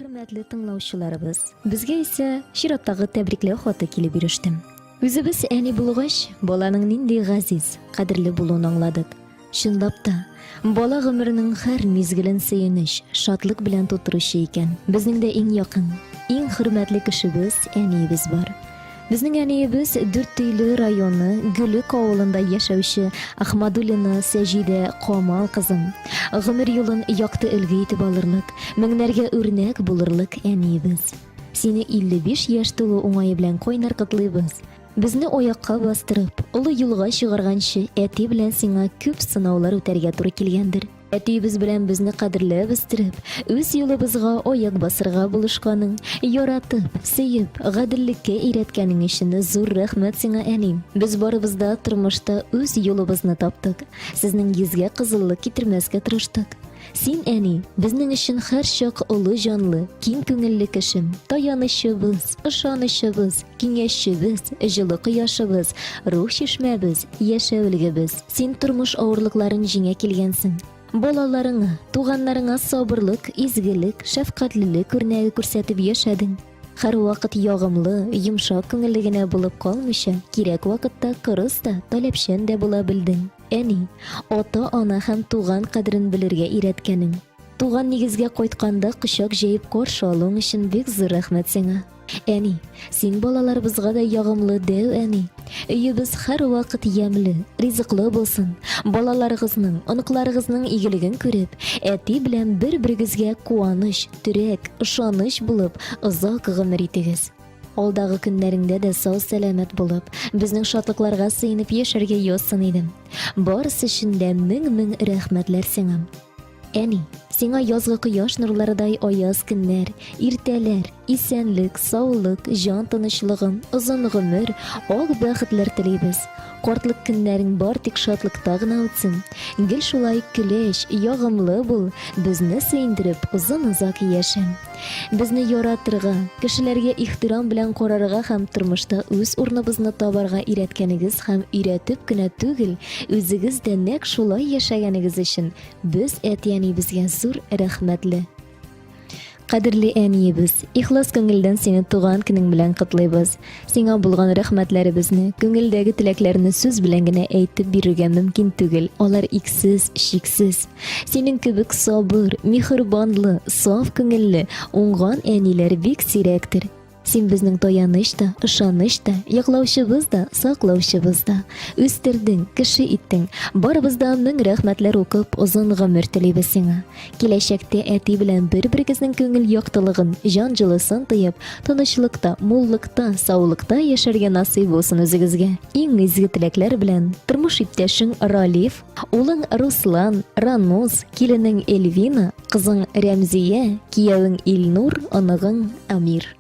Хөрмәтле тыңлаучыларыбыз, безгә исә чираттагы тәбрикләү хаты килеп иреште. Үзебез әни булгач, баланың нинди газиз, кадерле булуын аңладык. Чынлап та, бала гомеренең һәр мизгелен сөенеч, шатлык белән тутыручы икән. Безнең дә иң якын, иң хөрмәтле кешебез, әниебез бар. Безнең әниебез Дүртөйле районы Гөлек авылында яшәүче Ахмадуллина Сәҗидә Камал кызын. Гомер юлын якты өлге итеп алырлык, меңнәргә үрнәк булырлык әниебез. Сине 55 яшь тулу уңае белән кайнар котлыйбыз. Безне аякка бастырып, олы юлга чыгарганчы, әти белән сиңа күп сынаулар үтәргә туры килгәндер. Әтиебез белән безне кадерләп үстереп, үз юлыбызга аяк басырга булышканың, яратып, сөеп, гаделлеккә өйрәткәнең өчен зур рәхмәт сиңа, әни. Без барыбыз да тормышта үз юлыбызны таптык. Сезнең йөзгә кызыллык китермәскә тырыштык. Син, әни, безнең өчен һәрчак олы җанлы, киң күңелле кешем, таянычыбыз, ышанычыбыз, киңәшчебез, җылы кояшыбыз, рух чишмәбез, яшәү өлгебез. Син тормыш авырлыкларын җиңә килгәнсең. Балаларыңа, туганнарыңа сабырлык, изгелек, шәфкатьлелек үрнәге күрсәтеп яшәдең. Һәрвакыт ягымлы, йомшак күңелле генә булып калмыйча, кирәк вакытта кырыс та, таләпчән дә була белдең. Әни, ата-ана һәм туган кадерен белергә өйрәткәнең, туган нигезгә кайтканда кочак җәеп каршы алуың өчен бик зур рәхмәт сиңа. Әни, син балаларыбызга да ягымлы дәү әни. Өебез һәрвакыт ямьле, ризыклы булсын. Балаларыгызның, оныкларыгызның игелеген күреп, әти белән бер-берегезгә куаныч, терәк, ышаныч булып, озак гомер итегез. Алдагы көннәреңдә дә сау-сәламәт булып, безнең шатлыкларга сыенып яшәргә язсын иде. Барысы өчен дә мең-мең рәхмәтләр сиңа. Әни, сиңа язгы кояш нурларыдай аяз көннәр, иртәләр, исәнлек, саулык, җан тынычлыгы, озын гомер, ак бәхетләр телибез. Картлык көннәрең бар тик шатлыкта гына үтсен. Гел шулай көләч, ягымлы бул, безне сөендереп, озын-озак яшә. Безне яратырга, кешеләргә ихтирам белән карарга һәм тормышта үз урыныбызны табарга өйрәткәнегез һәм өйрәтеп кенә түгел, үзегез дә нәкъ шулай яшәгәнегез өчен без әти-әниебезгә зур рәхмәтле. Кадерле әниебез, ихлас күңелдән сине туган көнең белән котлыйбыз. Сиңа булган рәхмәтләребезне, күңелдәге теләкләрне сүз белән генә әйтеп бирергә мөмкин түгел, алар иксез, чиксез. Синең кебек сабыр, миһербанлы, саф күңелле, уңган әниләр бик сирәктер. Син безнең таяныч та, ышаныч та, яклаучыбыз да, саклаучыбыз да. Үстердең, кеше иттең. Барыбыз да мең рәхмәтләр укып, озын гомер телибез сиңа. Киләчәктә әти белән бер-берегезнең күңел яктылыгын, җан җылысын тоеп, тынычлыкта, муллыкта, саулыкта яшәргә насыйп булсын үзегезгә. Иң изге теләкләр белән, тормыш иптәшең Ралиф, улың Руслан, Рануз, киленең Эльвина, кызың Рәмзия, киявең Илнур, оныгың Амир.